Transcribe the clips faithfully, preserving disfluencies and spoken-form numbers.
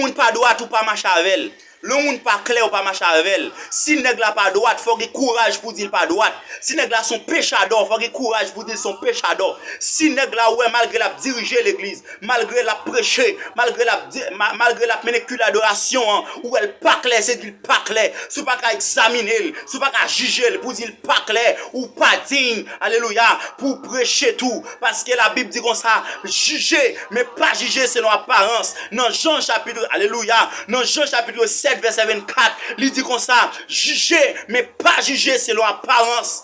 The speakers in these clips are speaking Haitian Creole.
moun pa dwat, ou pa mache avè l. Lè yon moun pa klè, ou pa mache avè l. Si nèg la pa dwat, fò w gen kouraj pou di l pa dwat. Si nèg la se yon pechadò, fò w gen kouraj pou di l se yon pechadò. Si nèg la, ou wè, malgre l ap dirije legliz, malgre l ap preche, malgre l ap di, ma-, malgre l ap mennen kult adorasyon an, ou wè l pa klè, se di l pa klè. Si w pa ka egzamine l, si w pa ka jije l pou di l pa klè, ou pa diy, alelouya, pou w preche tou. Paske Labib di konsa, jije, men pa jije selon aparans. Nan Jan chapit, alelouya, nan Jan chapit sèt, vèsè vennkat, li di konsa, jije, men pa jije selon aparans.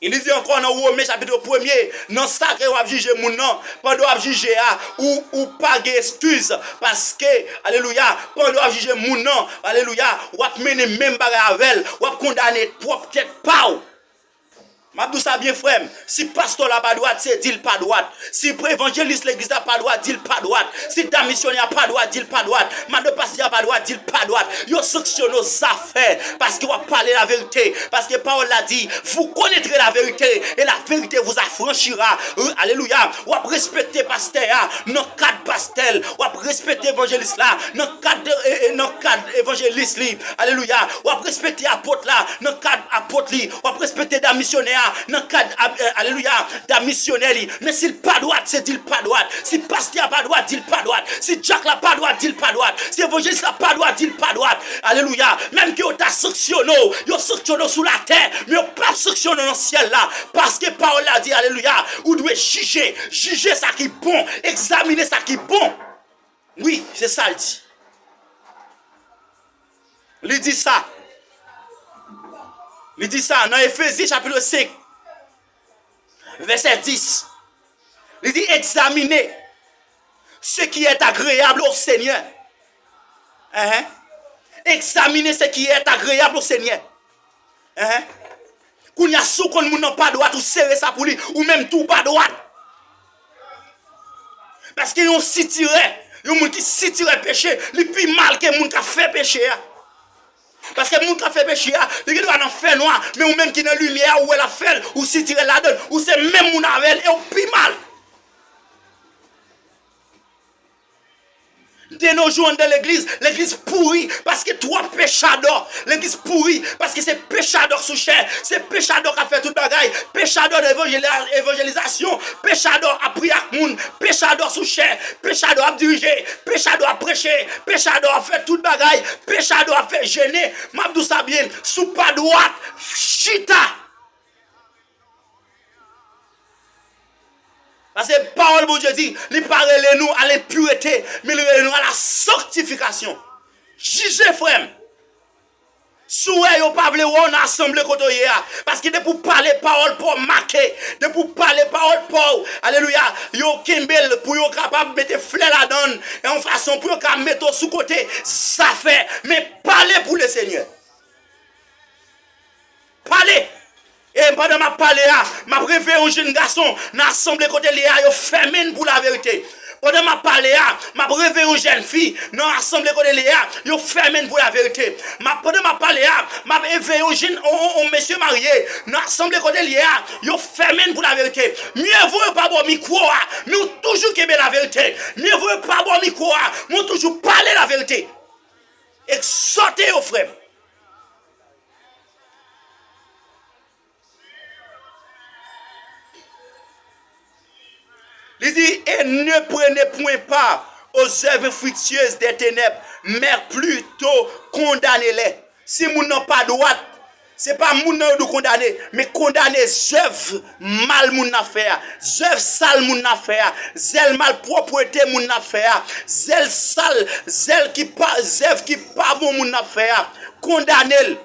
E li di ankò nan Women chapit premye, nan sa ke w ap jije moun nan, pandan w ap jije a, ou, ou pa gen eskiz, paske, alelouya, pandan w ap jije moun nan, alelouya, w ap mennen menm bagay avè l, w ap kondane pwòp tèt pa w. M ap di w sa byen, frè m, si pastè la pa dwat, se di l pa dwat. Si evanjelis legliz la pa dwat, di l pa dwat. Si ta misyonè a pa dwat, di l pa dwat. Madan pastè a pa dwat, di l pa dwat. Yo sanksyone w zafè, paske w ap pale laverite. Paske pawòl la di, vous connaîtrez la vérité, et la vérité vous affranchira. Euh, alelouya. W ap respekte pastè a nan kad pastè l. W ap respekte evanjelis la nan kad, e, e, nan kad evanjelis li. Alelouya. W ap respekte apot la nan kad apot li. W ap respekte dam misyonè a nan kad, a, e, alelouya, dam misyonè li. Men si l pa dwat, se di l pa dwat. Si pastè a pa dwat, di l pa dwat. Si dyak la pa dwat, di l pa dwat. Si evanjelis la pa dwat, di l pa dwat. Alelouya. Menm ke yo ta sanksyone w, yo sanksyone w sou latè, men yo p ap sanksyone w nan syèl la. Paske pawòl la di, alelouya, ou dwe jije. Jije sa ki bon. Egzamine sa ki bon. Wi, se sa l di. Li di sa. Li di sa nan Efezyen chapit senk, vèsè dis. Li di, examinez ce qui est agréable au Seigneur. Hein? Examinez ce qui est agréable au Seigneur. Hein? Kounye a, si w konn moun nan pa dwat, ou sere sa pou li, ou menm tou w pa dwat. Paske yon sitirè, yon moun ki sitirè peche, li pi mal ke moun k ap fè peche a. Paske moun k ap fè peche a, li gendwa nan fènwa, men ou menm ki nan limyè a, ou wè l ap fè l, ou sitirè ladan l, ou se menm moun avè l, e w pi mal. De nos jours, anndan legliz, legliz pouri paske twòp pechadò. Legliz pouri paske se pechadò k sou chè, se pechadò k ap fè tout bagay, pechadò nan evanjeli-, evanjelizasyon, pechadò ap priye ak moun, pechadò sou chè, pechadò ap dirije, pechadò ap preche, pechadò ap fè tout bagay, pechadò ap fè jene. M ap di w sa byen, si w pa dwat, chita. Paske pawòl Bondye di, li pa rele nou a lenpirete, men li rele nou a la sanktifikasyon. Jije, frè m. Si w wè yo pa vle wè w nan asanble kote w ye a, paske depi w pale pawòl pa w make, depi w pale pawòl pa w, alelouya, yo kenbe l pou yo kapab mete flè ladan l, e yon fason pou yo ka mete w sou kote zafè, men pale pou Lesenyè. Pale! E pandan m ap pale a, m ap reveye yon jèn gason nan asanble kote l ye a, yo fèmen l pou laverite. Pandan m ap pale a, m ap reveye yon jèn fi nan asanble kote l ye a, yo fèmen l pou laverite. M ap, pandan m ap pale a, m ap reveye yon jèn, yon, yon, yon mesye marye nan asanble kote l ye a, yo fèmen l pou laverite. Mye vo yo pa ba w mikwo a, men w toujou kenbe laverite. Mye vo yo pa ba w mikwo a, men w toujou pale laverite. Egzòte yo, frè m. Li di, et ne prenez point part aux œuvres infructueuses des ténèbres, mais plutôt condamnez-les. Si moun nan pa dwat, se pa moun nan yo dwe kondane, men kondane zèv mal moun nan ap fè a, zèv sal moun nan ap fè a, zèl malpwòpte moun nan ap fè a, zèl sal, zèl ki pa, zèv ki pa bon moun nan ap fè a. Kondane l.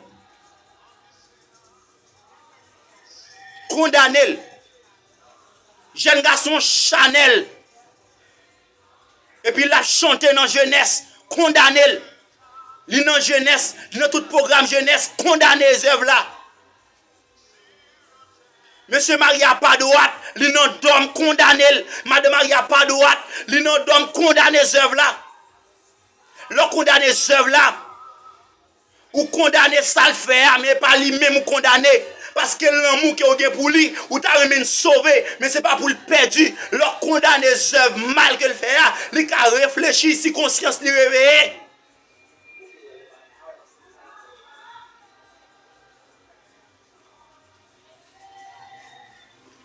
Kondane l. Jèn gason chanèl. Epi l ap chante nan jenès. Kondane l. Li nan jenès, li nan tout pwogram jenès. Kondane zèv la. Mesye marye a pa dwat, li nan dòm, kondane l. Madan marye a pa dwat, li nan dòm, kondane zèv la. Lè w kondane zèv la, ou kondane sa l fè a, men e pa li menm ou kondane. Paske lanmou ke w gen pou li, ou ta renmen l sove, men se pa pou l pèdi. Lè w kondane zèv mal ke l fè a, li ka reflechi si konsyans li reveye.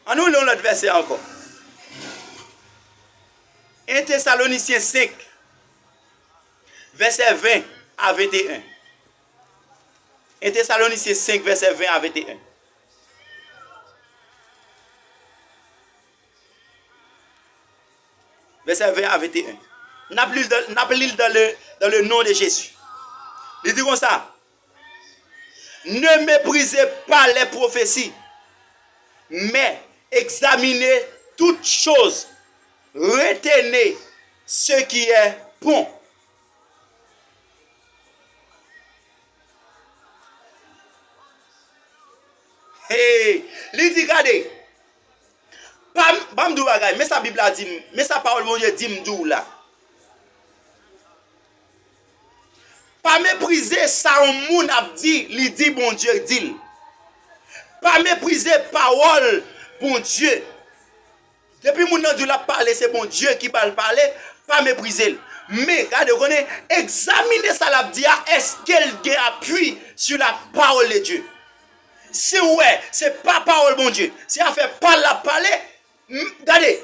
Ann nou li yon lòt vèsè ankò. En Tesalonisyen senk, vèsè ven a venteyen. En Tesalonisyen senk, vèsè ven a venteyen. Vèsè ven a venteyen. N ap li l dans, n ap li l dans le, dans le nom de Jésus. Li di konsa, Ne méprisez pas les prophéties, mais examinez toutes choses, retenez ce qui est bon. Hey, li di, gade, pa, ban m di w bagay, men sa Bib la di m, men sa pawòl Bondye di m di w la. Pa meprize sa yon moun ap di, li di Bondye di l. Pa meprize pawòl Bondye. Depi moun nan di w l ap pale, se Bondye ki ba l pale, pa meprize l. Men, gade, w konnen, egzamine sa l ap di a, èske l gen apui sur la parole de Dieu? Si w wè, se pa pawòl Bondye, se afè pa l l ap pale, M, gade,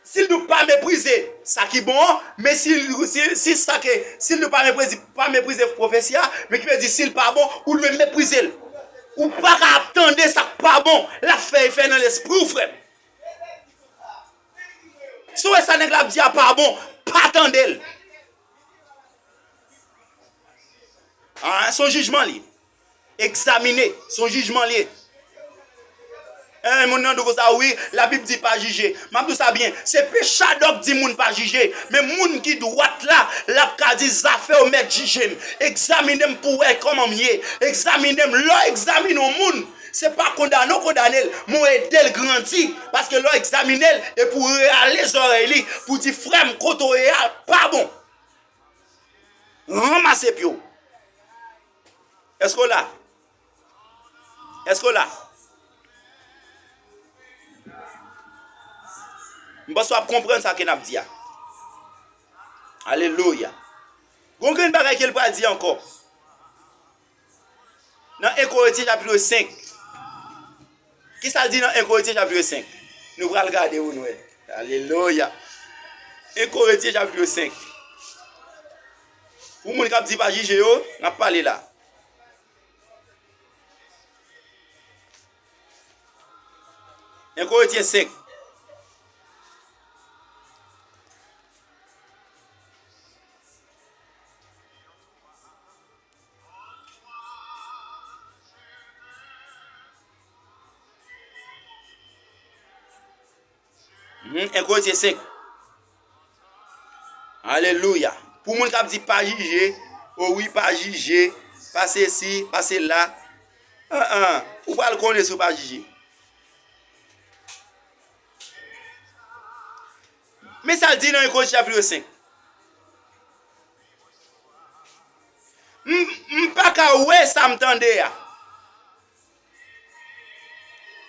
si l di w pa meprize sa ki bon an, men si, si, si sa ke, si l di w pa meprize, pa meprize pwofesi a, men ki vle di si l pa bon, ou dwe meprize l. Ou pa ka ap tande sa k pa bon, l ap fè efè nan lespri w, frè m. Si w wè sa nèg la ap di a pa bon, pa tande l. Ah, se yon jijman li ye. Egzamine, se yon jijman li ye. Eh, moun nan di w konsa, wi, Labib di pa jije. M ap di w sa byen, se pechadò k di moun pa jije. Men moun ki dwat la, l ap ka di zafè w mèt jije m. Egzamine m pou w wè kòman m ye. Egzamine m. Lè w egzamine yon moun, se pa kondane w kondane l, men w ede l grandi. Paske lè w egzamine l, epi w rale zòrèy li, pou w di, frè m, kote w ye a, pa bon. Ranmase pye w. Èske w la? Èske w la? M panse w ap konprann sa ke n ap di a. Alelouya. Gon grenn bagay ke l pral di ankò. Nan en Korentyen chapit senk. Kisa l di nan en Korentyen chapit senk? Nou pral gade pou nou wè. Alelouya. En Korentyen chapit senk. Pou moun k ap di pa jije yo, n ap pale la. En Korentyen senk. Mhm, en Korentyen senk. Alelouya. Pou moun k ap di pa jije, o wi, pa jije, pa sesi, pa sela. An, an, ou pral konnen si w pa jije. Men sa l di nan en Korentyen chapit senk. M, m pa ka wè sa m tande a.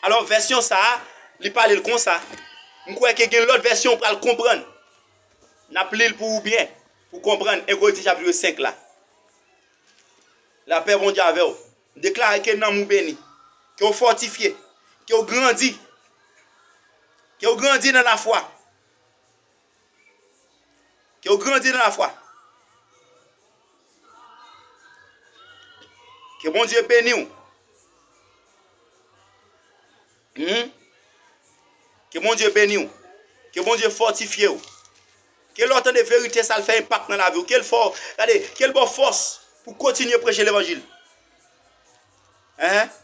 Alò, vèsyon sa a, li pale l konsa. M kwè ke gen lòt vèsyon ou pral konprann. N ap li l pou ou byen, pou w konprann en Korentyen chapit senk la. Lapè Bondye avè w. M deklare ke nanm ou beni, ke w fòtifye, ke w grandi, ke w grandi nan lafwa. Ke w grandi nan lafwa. Ke Bondye beni w. Hmm? Ke Bondye beni w. Ke Bondye fòtifye w. Ke lè w tande verite sa, l fè enpak nan lavi w. Ke l fè w, gade, ke l ba w fòs pou w kontinye preche levanjil. Enhen.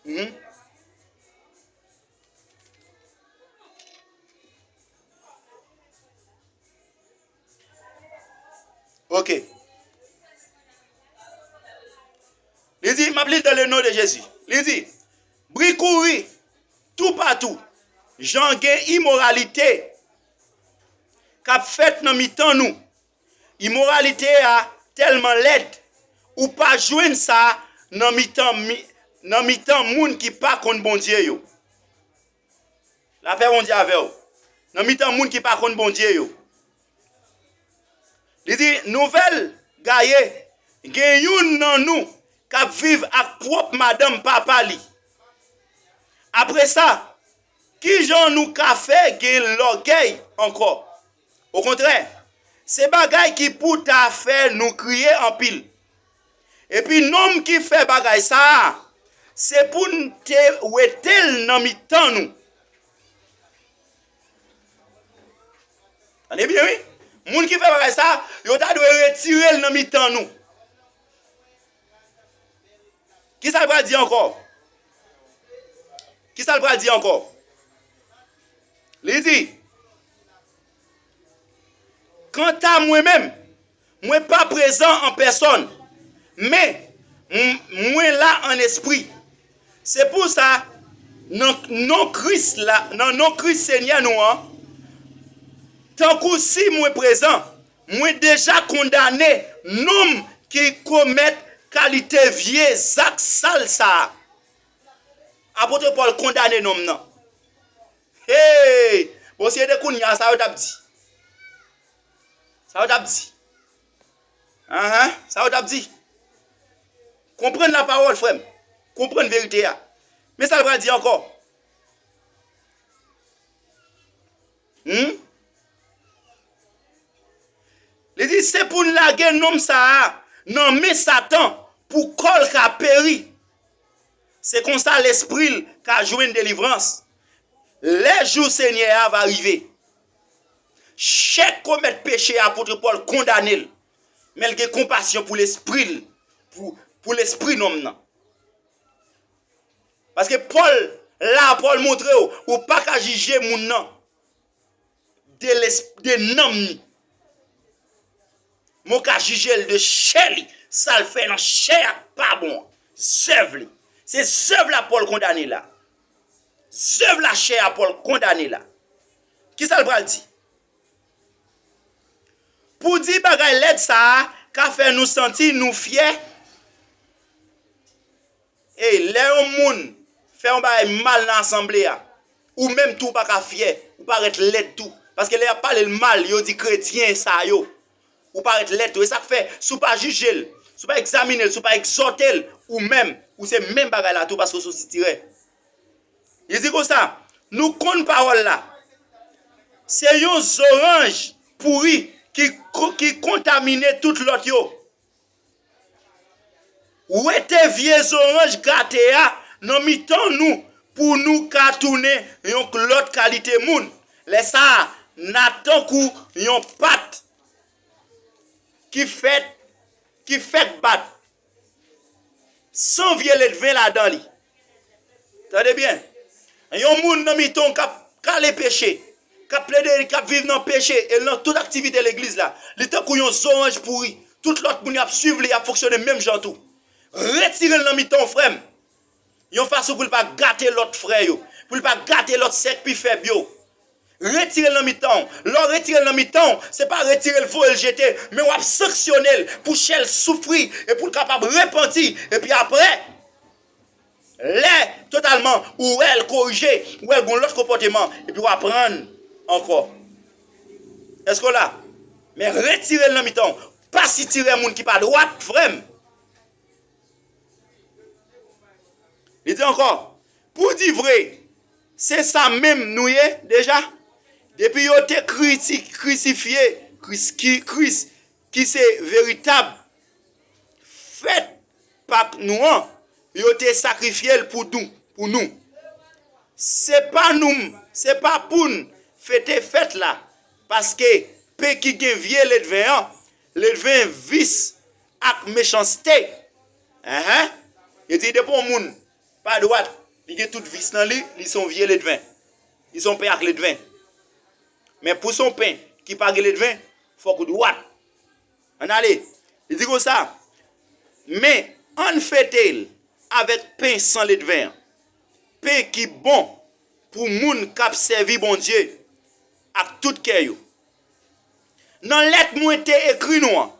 Mhm. Ok. Li di, m ap li dans le nom de Jésus. Li di, bri kouri toupatou, jan gen imoralite k ap fèt nan mitan nou. Imoralite a tèlman lèd, ou pa jwenn sa nan mitan, mi, nan mitan moun ki pa konn Bondye yo. Lapè Bondye avè w. Nan mitan moun ki pa konn Bondye yo. Li di, nouvèl gaye, gen youn nan nou k ap viv ak pwòp madanm papa li. Apre sa, kijan nou ka fè gen lògèy ankò? Okontrè, se bagay ki pou ta fè nou kriye anpil. Epi nonm ki fè bagay sa a, se pou n te wete l nan mitan nou. Tande byen, wi. Moun ki fè bagay sa a, yo ta dwe retire l nan mitan nou. Kisa l pral di ankò? Kisa l pral di ankò? Li di, kanta mwen menm, mwen pa prezan an pèsòn, men m, mwen la an espri. Se pou sa, nan non Kris la, nan non Kris Senyè nou an, tankou si mwen prezan, mwen deja kondane nonm ki komèt kalite vye zak sal sa a. Apot Pòl kondane nonm nan. Hey! Bon, si se te kounye a, sa yo t ap di? Sa yo t ap di? Anhan, sa yo t ap di? Konprann lapawòl, frè m. Konprann verite a. Men sa l pral di ankò. Hmm? Li di, se pou n lage nonm sa a nan men Satan pou kò l ka peri. Se konsa lespri l ka jwenn delivrans. Lè jou Senyè a va rive. Chè komèt peche, apot Pòl kondane l, men l gen konpasyon pou lespri l, pou, pou lespri nonm nan. Paske Pòl la, Pòl montre w, ou pa ka jije moun nan de, les, de nanm ni. Men w ka jije l de chè li, sa l fè nan chè a k pa bon an. Zèv li. Se zèv la Pòl kondane la. Zèv lachè a Pòl kondane la. Kisa l pral di? Pou di bagay lèd sa a ka fè nou santi nou fyè. Ey, lè yon moun fè yon bagay mal nan asanble a, ou menm tou ou pa ka fyè, ou parèt lèd tou. Paske lè y ap pale l mal, yo di kretyen sa yo. Ou parèt lèd tou. E sa k fè, si w pa jije l, si w pa egzamine l, si w pa egzòte l, ou menm, ou se menm bagay la tou paske w se yon sitirè. Li di konsa, nou konn pawòl la. Se yon zoranj pouri ki, ki kontamine tout lòt yo. Wete vye zoranj gate a nan mitan nou pou nou ka tounen yon lòt kalite moun. Lè sa a, n a tankou yon pat ki fèt, ki fèk bat, san vye ledven ladan li. Tande byen. Yon moun nan mitan w k ap kale peche, k ap plede, k ap viv nan peche, e nan tout aktivite legliz la, li tankou yon zoranj pouri. Tout lòt moun y ap swiv li, y ap fonksyone menm jan tou. Retire l nan mitan w, frè m. Yon fason pou l pa gate lòt frè yo, pou l pa gate lòt sèk pi fèb yo. Retire l nan mitan w. Lè w retire l nan mitan w, se pa retire l voye l jete, men w ap sanksyone l pou chè l soufri e pou l kapab repanti. Epi apre, lè totalman ou wè l korije, ou wè l gen lòt konpòteman, epi w aprann ankò. Èske w la? Men retire l nan mitan w. Pa sitirè moun ki pa dwat, frè m. Li di ankò, pou di vre, se sa menm nou ye deja. Depi yo te kriti-, krisifye Kris, ki, Kris, ki se veritab fèt Pak nou an, yo te sakrifye l pou nou, pou nou. Se pa nou, se pa pou n fete fèt la, paske pen ki gen vye ledven an, ledven vis ak mechanste. Enhen. Yo di depi yon moun pa dwat, li gen tout vis nan li, li se yon vye ledven. Li se yon pen ak ledven. Men pou se yon pen ki pa gen ledven, fòk ou dwat. Ann ale. Li di konsa, men ann fete l avèk pen san ledven an, pen ki bon pou moun k ap sèvi Bondye ak tout kè yo. Nan lèt mwen te ekri nou an,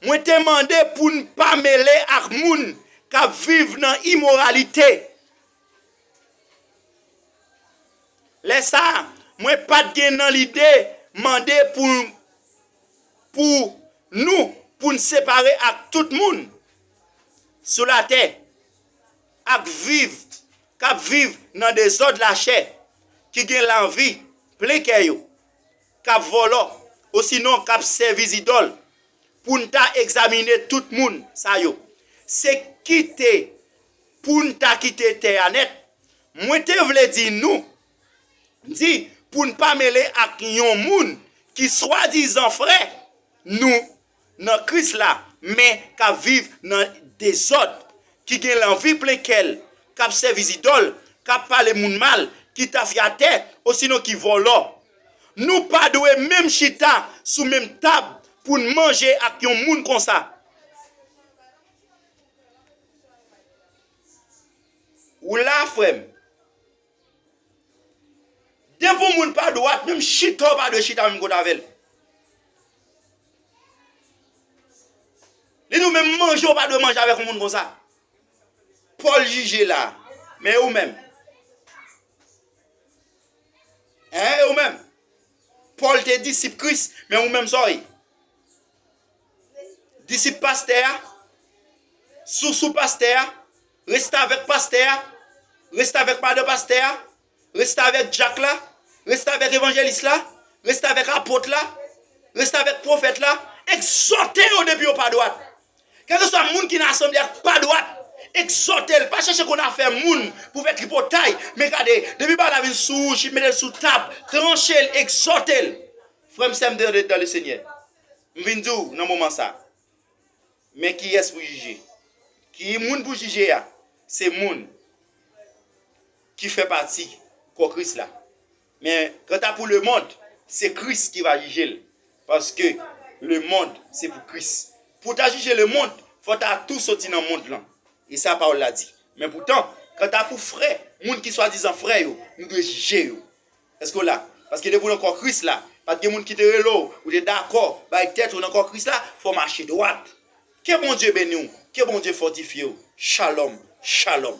Mwen te mande pou n pa mele ak moun k ap viv nan imoralite. Lè sa a, mwen pa t gen nan lide mande pou, pou nou, pou n separe ak tout moun sou latè ak viv, k ap viv nan dezòd lachè, ki gen lanvi plen kè yo, k ap vòlò, osinon k ap sèvi zidòl, pou n ta egzamine tout moun sa yo. Se kite, pou n ta kite tè a nèt. Mwen te vle di nou, di pou n pa mele ak yon moun ki swadizan frè nou nan Kris la, men k ap viv nan dezòd, ki gen lanvi plen kè l, k ap sèvi zidòl, k ap pale moun mal, ki tafyatè, osinon ki vòlò. Nou pa dwe menm chita sou menm tab pou n manje ak yon moun konsa. Ou la, frè m? Depi yon moun pa dwat, menm chita w pa dwe chita menm kote avè l. Li di w menm manje w pa dwe manje avèk yon moun konsa. Pòl jije la. Men e ou menm? Hein, e ou menm? Pòl te disip Kris, men ou menm sa w ye? Disip pastè a, sousou pastè a, restavèk pastè a, restavèk madan pastè a, restavèk dyak la, restavèk evanjelis la, restavèk apot la, restavèk pwofèt la, egzòte yo depi yo pa dwat. Kèlkeswa moun ki nan asanble a k pa dwat, egzòte l, pa chèche konn afè moun pou fè tripotay, men gade, depi bagay la vin sou ou, mete l sou tab, tranche l, egzòte l. Frè m, sè m, dan le Senyè, m vin di w nan moman sa, men kiyès pou jije? Ki moun pou jije a? Se moun ki fè pati kò Kris la. Men kanta pou lemonn, se Kris ki va jije l. Paske lemonn, se pou Kris. Pou w ta jije lemonn, fò w ta tou soti nan monn lan. E sa pawòl la di. Men poutan, kanta pou frè, moun ki swadizan frè yo, nou dwe jije yo. Èske w la? Paske depi w nan kò Kris la, pa t gen moun ki te rele w, ou te dakò bay tèt ou nan kò Kris la, fò w mache dwat. Ke Bondye beni w, ke Bondye fòtifye w. Shalom, shalom.